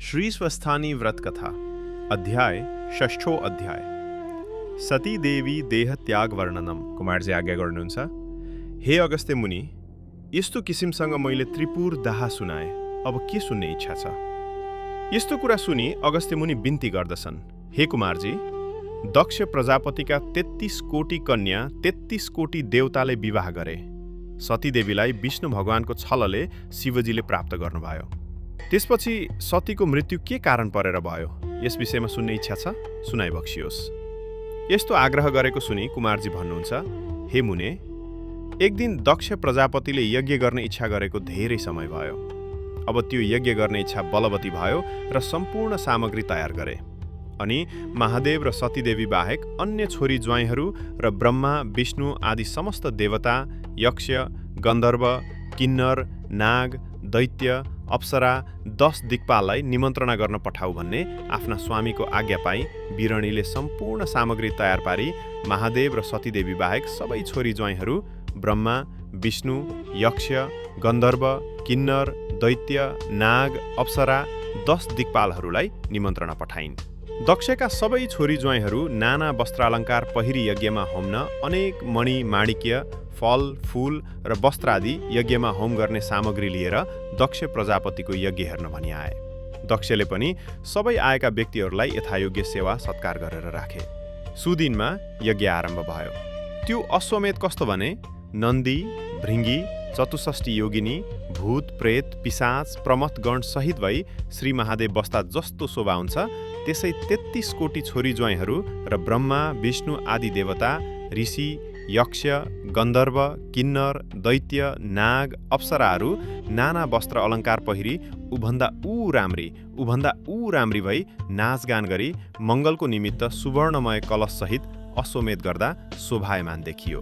श्री स्वस्थानी व्रत कथा अध्याय षष्ठो अध्याय सती देवी देह त्याग वर्णनम। कुमारजी आज्ञा गर्नुहुन्छ। हे अगस्त्य मुनि, यस्तो किसिमसँग मैले त्रिपुर दाह सुनाए, अब के सुन्ने इच्छा छ? यस्तो कुरा सुनि अगस्त्य मुनि बिन्ती गर्दछन्। हे कुमारजी, दक्ष प्रजापतिका 33 कोटी कन्या 33 कोटी देवताले विवाह गरे। सतीदेवीलाई विष्णु भगवानको छलले शिवजीले प्राप्त गर्नुभयो। त्यसपछि सतीको मृत्यु के कारण परेर भयो, यस विषयमा सुन्ने इच्छा छ? सुनाइ बक्सियोस्। यस्तो आग्रह गरेको सुनि कुमारजी भन्नुहुन्छ, हे मुने, एक दिन दक्ष प्रजापतिले यज्ञ गर्ने इच्छा गरेको धेरै समय भयो। अब त्यो यज्ञ गर्ने इच्छा बलवती भयो र सम्पूर्ण सामग्री तयार गरे। अनि महादेव र सतीदेवी बाहेक अन्य छोरी ज्वाइँहरू र ब्रह्मा विष्णु आदि समस्त देवता, यक्ष, गन्धर्व, किन्नर, नाग, दैत्य, अप्सरा 10 दिक्पाललाई निमन्त्रणा गर्न पठाऊ भन्ने आफ्ना स्वामीको आज्ञा पाई बिरणीले सम्पूर्ण सामग्री तयार पारी महादेव र सतीदेवी बाहेक सबै छोरी ज्वाइँहरू ब्रह्मा, विष्णु, यक्ष, गन्धर्व, किन्नर, दैत्य, नाग, अप्सरा 10 दिक्पालहरूलाई निमन्त्रणा पठाइन्। दक्षका सबै छोरी ज्वाइँहरू नाना वस्त्रालङ्कार पहिरी यज्ञमा होम्न अनेक मणि, माणिक्य, फल, फूल र वस्त्र आदि यज्ञमा होम गर्ने सामग्री लिएर दक्ष प्रजापतिको यज्ञ हेर्न भनी आए। दक्षले पनि सबै आएका व्यक्तिहरूलाई यथायोग्य सेवा सत्कार गरेर राखे। सुदिनमा यज्ञ आरम्भ भयो। त्यो अश्वमेध कस्तो भने नन्दी, भृङ्गी, चतुष्षष्ठी योगिनी, भूत, प्रेत, पिशाच, प्रमथगण सहित भई श्री महादेव बस्दा जस्तो शोभा हुन्छ त्यसै 33 कोटी छोरी ज्वाइँहरू र ब्रह्मा, विष्णु आदि देवता, ऋषि, यक्ष, गन्धर्व, किन्नर, दैत्य, नाग, अप्सराहरू नाना वस्त्र अलङ्कार पहिरी उभन्दा ऊ राम्री भई नाचगान गरी मङ्गलको निमित्त सुवर्णमय कलशसहित अश्वमेध गर्दा शोभायमान देखियो।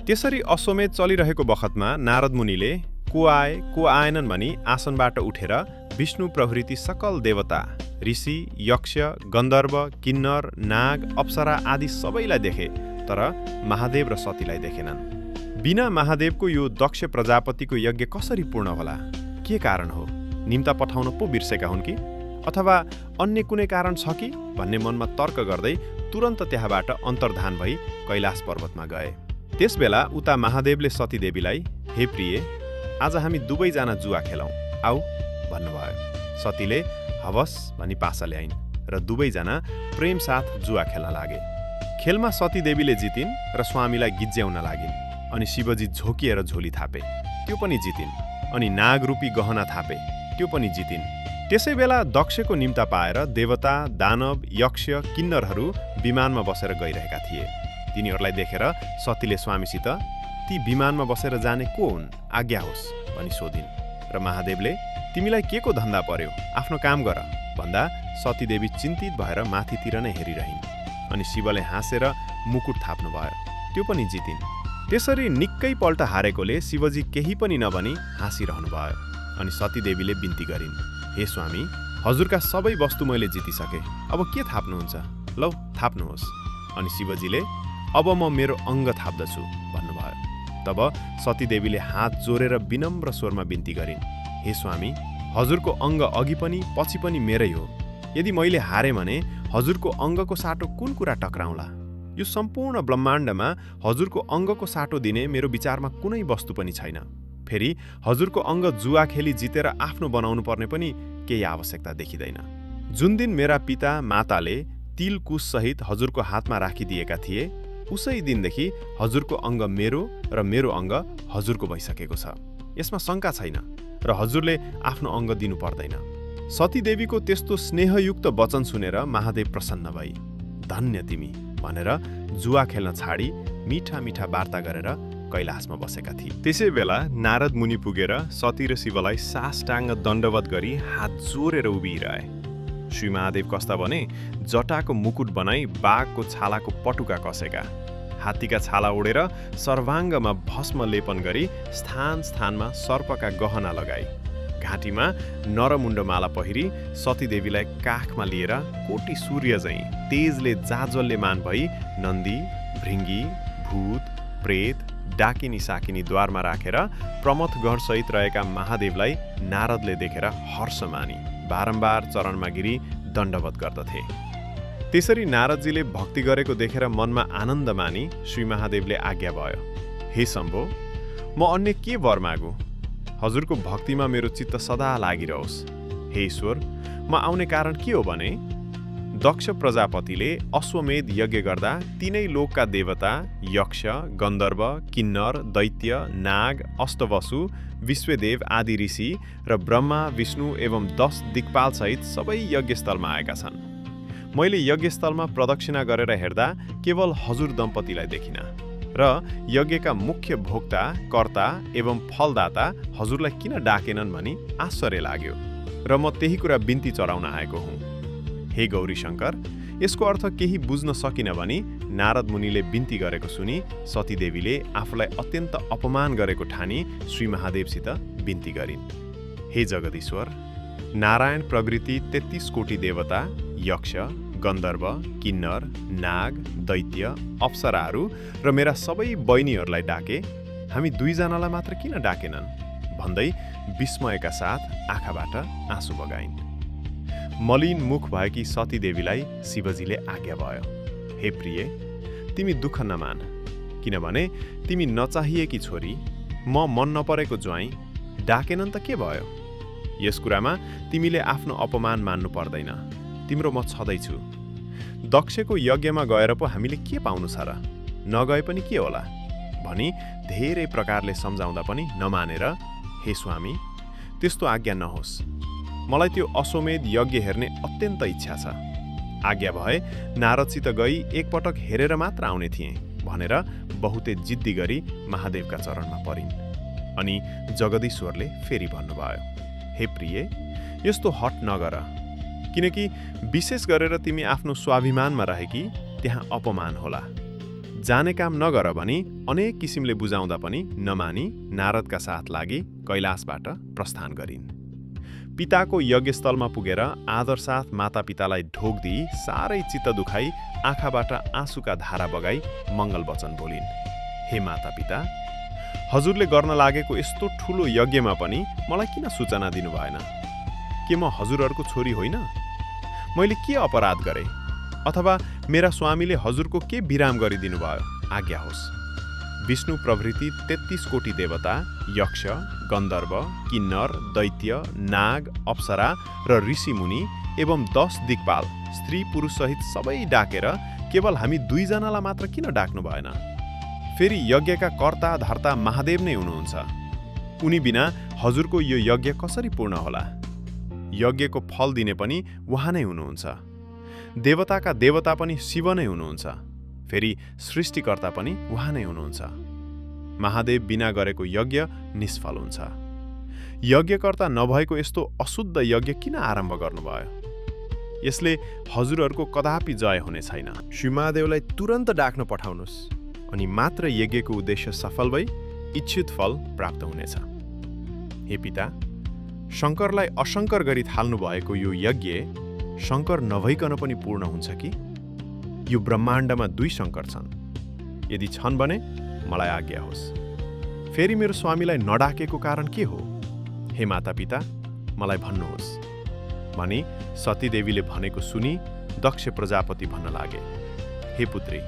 त्यसरी अश्वमेध चलिरहेको बखतमा नारद मुनिले को आए को आएनन् भनी आसनबाट उठेर विष्णु प्रभृति सकल देवता, ऋषि, यक्ष, गन्धर्व, किन्नर, नाग, अप्सरा आदि सबैलाई देखे, तर महादेव र सतीलाई देखेनन्। बिना महादेवको यो दक्ष प्रजापतिको यज्ञ कसरी पूर्ण होला? के कारण हो? निम्ता पठाउन पो बिर्सेका हुन् कि? अथवा अन्य कुनै कारण छ कि भन्ने मनमा तर्क गर्दै तुरन्त त्यहाँबाट अन्तर्धान भई कैलाश पर्वतमा गए। त्यसबेला उता महादेवले सतीदेवीलाई, हे प्रिय, आज हामी दुवैजना जुवा खेलौँ, आऊ भन्नुभयो। सतीले हवस् भनी पासा ल्याइन् र दुवैजना प्रेम साथ जुवा खेल्न लागे। खेलमा सतीदेवीले जितिन् र स्वामीलाई गिज्याउन लागिन्। अनि शिवजी झोकिएर झोली थापे, त्यो पनि जितिन्। अनि नागरूपी गहना थापे, त्यो पनि जितिन्। त्यसै बेला दक्षको निम्ता पाएर देवता, दानव, यक्ष, किन्नरहरू विमानमा बसेर गइरहेका थिए। तिनीहरूलाई देखेर सतीले स्वामीसित, ती विमानमा बसेर जाने को हुन्, आज्ञा होस् भनी सोधिन्। र महादेवले, तिमीलाई के को धन्दा पर्यो, आफ्नो काम गर भन्दा सतीदेवी चिन्तित भएर माथितिर नै हेरिरहिन्। अनि शिवले हाँसेर मुकुट थाप्नुभयो, त्यो पनि जितिन्। त्यसरी निकै पल्ट हारेकोले शिवजी केही पनि नभनी हाँसिरहनुभयो। अनि सतीदेवीले बिन्ती गरिन्, हे स्वामी, हजुरका सबै वस्तु मैले जितिसके, अब के थाप्नुहुन्छ? लौ थाप्नुहोस्। अनि शिवजीले, अब म मेरो अङ्ग थाप्दछु भन्नुभयो। तब सतीदेवीले हात जोडेर विनम्र स्वरमा बिन्ती गरिन्, हे स्वामी, हजुरको अङ्ग अघि पनि पछि पनि मेरै हो। यदि मैले हारेँ भने हजुरको अङ्गको साटो कुन कुरा टक्राउँला? यो सम्पूर्ण ब्रह्माण्डमा हजुरको अङ्गको साटो दिने मेरो विचारमा कुनै वस्तु पनि छैन। फेरि हजुरको अङ्ग जुवा खेली जितेर आफ्नो बनाउनु पर्ने पनि केही आवश्यकता देखिँदैन। जुन दिन मेरा पिता माताले तिल कुश सहित हजुरको हातमा राखिदिएका थिए, उसै दिनदेखि हजुरको अङ्ग मेरो र मेरो अङ्ग हजुरको भइसकेको छ। यसमा शङ्का छैन र हजुरले आफ्नो अङ्ग दिनु पर्दैन। सतीदेवीको त्यस्तो स्नेहयुक्त वचन सुनेर महादेव प्रसन्न भई, धन्य तिमी भनेर जुवा खेल्न छाडी मिठा मिठा वार्ता गरेर कैलाशमा बसेका थिए। त्यसै बेला नारद मुनि पुगेर सती र शिवलाई साष्टाङ्ग दण्डवत गरी हात जोडेर उभिरहे। श्री महादेव कस्ता भने जटाको मुकुट बनाई बाघको छालाको पटुका कसेका, हात्तीका छाला ओढेर सर्वाङ्गमा भस्म लेपन गरी स्थान स्थानमा सर्पका गहना लगाई, घाँटीमा नरमुण्डमाला पहिरी सतीदेवीलाई काखमा लिएर कोटी सूर्य झैं तेजले जाज्वल्यमान भई नन्दी, भृङ्गी, भूत, प्रेत, डाकिनी साकिनी द्वारमा राखेर प्रमथगण सहित रहेका महादेवलाई नारदले देखेर हर्ष मानी बारम्बार चरणमा गिरी दण्डवत गर्दथे। त्यसरी नारदजीले भक्ति गरेको देखेर मनमा आनन्द मानी श्री महादेवले आज्ञा भयो, हे शम्भो, म अन्य के वर मागु? हजुरको भक्तिमा मेरो चित्त सदा लागिरहोस्। हे ईश्वर, म आउने कारण के हो भने दक्ष प्रजापतिले अश्वमेध यज्ञ गर्दा तीनै लोकका देवता यक्ष, गन्धर्व, किन्नर, दैत्य, नाग, अष्टवसु, विश्वदेव आदि ऋषि र ब्रह्मा, विष्णु एवं 10 दिक्पालसहित सबै यज्ञस्थलमा आएका छन्। मैले यज्ञस्थलमा प्रदक्षिणा गरेर हेर्दा केवल हजुर दम्पतिलाई देखिन र यज्ञका मुख्य भोक्ता, कर्ता एवं फलदाता हजुरलाई किन डाकेनन् भनी आश्चर्य लाग्यो र म त्यही कुरा बिन्ती चढाउन आएको हुँ। हे गौरी शङ्कर, यसको अर्थ केही बुझ्न सकिन भनी नारद मुनिले बिन्ती गरेको सुनि सतीदेवीले आफूलाई अत्यन्त अपमान गरेको ठानी श्री महादेवसित बिन्ती गरिन्। हे जगदीश्वर, नारायण प्रभृति 33 कोटी देवता, यक्ष, गन्धर्व, किन्नर, नाग, दैत्य, अप्सराहरू र मेरा सबै बहिनीहरूलाई डाके, हामी 2 जनालाई मात्र किन डाकेनन् भन्दै विस्मयका साथ आँखाबाट आँसु बगाइन्। मलिन मुख भएकी सतीदेवीलाई शिवजीले आज्ञा भयो, हे प्रिय, तिमी दुःख नमान, किनभने तिमी नचाहिएकी छोरी, म मन नपरेको ज्वाइँ, डाकेनन् त के भयो? यस कुरामा तिमीले आफ्नो अपमान मान्नु पर्दैन, तिम्रो म छँदैछु। दक्षको यज्ञमा गएर पो हामीले के पाउनु छ र? नगए पनि के होला भनी धेरै प्रकारले सम्झाउँदा पनि नमानेर, हे स्वामी, त्यस्तो आज्ञा नहोस्, मलाई त्यो अश्वमेध यज्ञ हेर्ने अत्यन्त इच्छा छ। आज्ञा भए नारदसित गई एकपटक हेरेर मात्र आउने थिएँ भनेर बहुते जिद्दी गरी महादेवका चरणमा परिन्। अनि जगदीश्वरले फेरि भन्नुभयो, हे प्रिय, यस्तो हट नगर, किनकि विशेष गरेर तिमी आफ्नो स्वाभिमानमा रहेकी त्यहाँ अपमान होला। जाने काम नगर भनी अनेक किसिमले बुझाउँदा पनि नमानी नारदका साथ लागि कैलाशबाट प्रस्थान गरिन्। पिताको यज्ञस्थलमा पुगेर आदर साथ मातापितालाई ढोक दिई साह्रै चित्त दुखाई आँखाबाट आँसुका धारा बगाई मङ्गल वचन बोलिन्, हे मातापिता, हजुरले गर्न लागेको यस्तो ठुलो यज्ञमा पनि मलाई किन सूचना दिनु भएन? के म हजुरहरूको छोरी होइन? मैले के अपराध गरेँ? अथवा मेरा स्वामीले हजुरको के विराम गरिदिनु भयो? आज्ञा होस्। विष्णु प्रभृति 33 कोटी देवता, यक्ष, गन्धर्व, किन्नर, दैत्य, नाग, अप्सरा र ऋषि मुनि एवं 10 दिक्पाल स्त्री पुरुष सहित सबै डाकेर केवल हामी 2 जनालाई मात्र किन डाक्नु भएन? फेरि यज्ञका कर्ता धर्ता महादेव नै हुनुहुन्छ। उनी बिना हजुरको यो यज्ञ कसरी पूर्ण होला? यज्ञको फल दिने पनि उहाँ नै हुनुहुन्छ। देवताका देवता पनि शिव नै हुनुहुन्छ। फेरि सृष्टिकर्ता पनि उहाँ नै हुनुहुन्छ। महादेव बिना गरेको यज्ञ निष्फल हुन्छ। यज्ञकर्ता नभएको यस्तो अशुद्ध यज्ञ किन आरम्भ गर्नुभयो? यसले हजुरहरूको कदापि जय हुने छैन। श्री महादेवलाई तुरन्त डाक्न पठाउनुहोस्, अनि मात्र यज्ञको उद्देश्य सफल भई इच्छित फल प्राप्त हुनेछ। हे पिता, शङ्करलाई अशङ्कर गरी थाल्नु भएको यो यज्ञ शङ्कर नभइकन पनि पूर्ण हुन्छ कि? यो ब्रह्माण्डमा 2 शङ्कर छन्। यदि छन् भने मलाई आज्ञा होस्। फेरि मेरो स्वामीलाई नडाकेको कारण के हो? हे मातापिता, मलाई भन्नुहोस् भनी सतीदेवीले भनेको सुनि दक्ष प्रजापति भन्न लागे, हे पुत्री,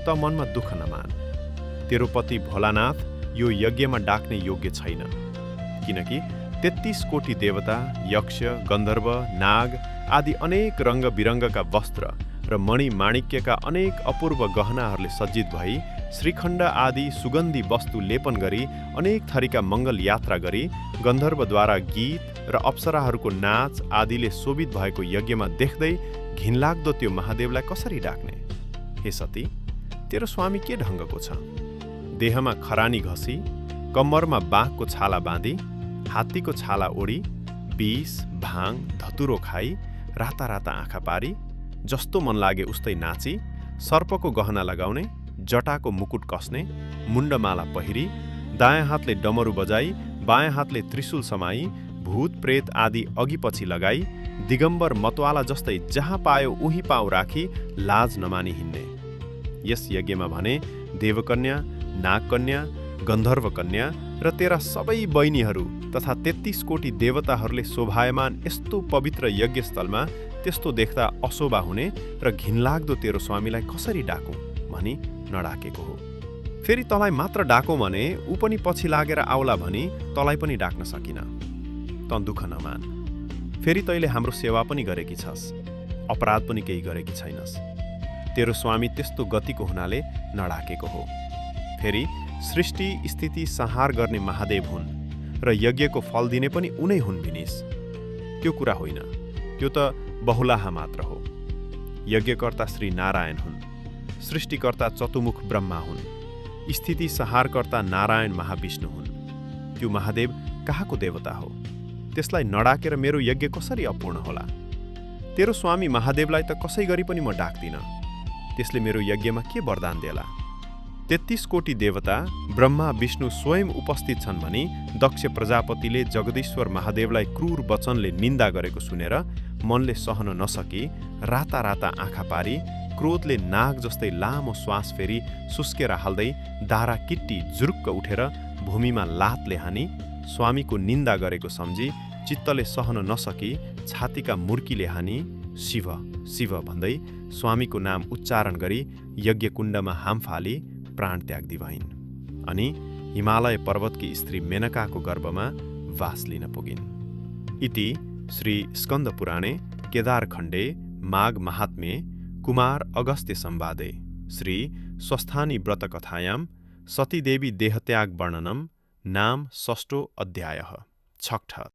त मनमा दुःख नमान। तेरो पति भोलानाथ यो यज्ञमा डाक्ने योग्य छैन, किनकि 33 कोटी देवता, यक्ष, गन्धर्व, नाग आदि अनेक रङ्ग बिरङ्गका वस्त्र र मणि माणिक्यका अनेक अपूर्व गहनाहरूले सज्जित भई श्रीखण्ड आदि सुगन्धी वस्तु लेपन गरी अनेक थरीका मङ्गल यात्रा गरी गन्धर्वद्वारा गीत र अप्सराहरूको नाच आदिले शोभित भएको यज्ञमा देख्दै घिनलाग्दो त्यो महादेवलाई कसरी डाक्ने? हे सती, तेरो स्वामी के ढङ्गको छ? देहमा खरानी घसी, कम्मरमा बाघको छाला बाँधी, हात्तीको छाला ओढी, विष, भाङ, धतुरो खाई, राता राता आँखा पारी, जस्तो मन लागे उस्तै नाची, सर्पको गहना लगाउने, जटाको मुकुट कस्ने, मुण्डमाला पहिरी, दायाँ हातले डमरू बजाई, बायाँ हातले त्रिशूल समाई, भूत प्रेत आदि अघि पछि लगाई, दिगम्बर मतवाला जस्तै जहाँ पायो उही पाउ राखी लाज नमानी हिँड्ने। यस यज्ञमा भने देवकन्या, नागकन्या, गन्धर्व कन्या र तेरा सबै बहिनीहरू तथा 33 कोटी देवताहरूले शोभायमान यस्तो पवित्र यज्ञस्थलमा त्यस्तो देख्दा अशोभा हुने र घिनलाग्दो तेरो स्वामीलाई कसरी डाकौँ भनी नडाकेको हो। फेरि तँलाई मात्र डाकौँ भने ऊ पनि पछि लागेर आउला भनी तँलाई पनि डाक्न सकिन। तँ दुःख नमान। फेरि तैँले हाम्रो सेवा पनि गरेकी छस्, अपराध पनि केही गरेकी छैनस्। तेरो स्वामी त्यस्तो गतिको हुनाले नडाकेको हो। फेरि सृष्टि स्थिति संहार गर्ने महादेव हुन् र यज्ञको फल दिने पनि उनै हुन् भिनिस। त्यो कुरा होइन, त्यो त बहुलाहा मात्र हो। यज्ञकर्ता श्री नारायण हुन्, सृष्टिकर्ता चतुमुख ब्रह्मा हुन्, स्थिति संहारकर्ता नारायण महाविष्णु हुन्। त्यो महादेव कहाँको देवता हो? त्यसलाई नडाकेर मेरो यज्ञ कसरी अपूर्ण होला? तेरो स्वामी महादेवलाई त कसै गरी पनि म डाक्दिन। त्यसले मेरो यज्ञमा के वरदान देला? 33 कोटी देवता ब्रह्मा विष्णु स्वयं उपस्थित छन् भनी दक्ष प्रजापतिले जगदीश्वर महादेवलाई क्रूर वचनले निन्दा गरेको सुनेर मनले सहन नसकी राता राता आँखा पारी क्रोधले नाग जस्तै लामो श्वास फेरी सुस्केर हाल्दै दारा किट्टी जुरुक्क उठेर भूमिमा लातले हानी स्वामीको निन्दा गरेको सम्झी चित्तले सहन नसकी छातीका मुर्कीले हानी शिव शिव भन्दै स्वामीको नाम उच्चारण गरी यज्ञकुण्डमा हाम फाली प्राण त्याग्दी भइन् अनि हिमालय पर्वतकी स्त्री मेनकाको गर्भमा वास लिन पुगिन्। इति श्री स्कन्द पुराणे केदारखण्डे माघ महात्म्ये कुमार अगस्त्य संवादे श्री स्वस्थानी व्रतकथायां सतीदेवी देहत्याग वर्णनम नाम षष्ठो अध्यायः छठ।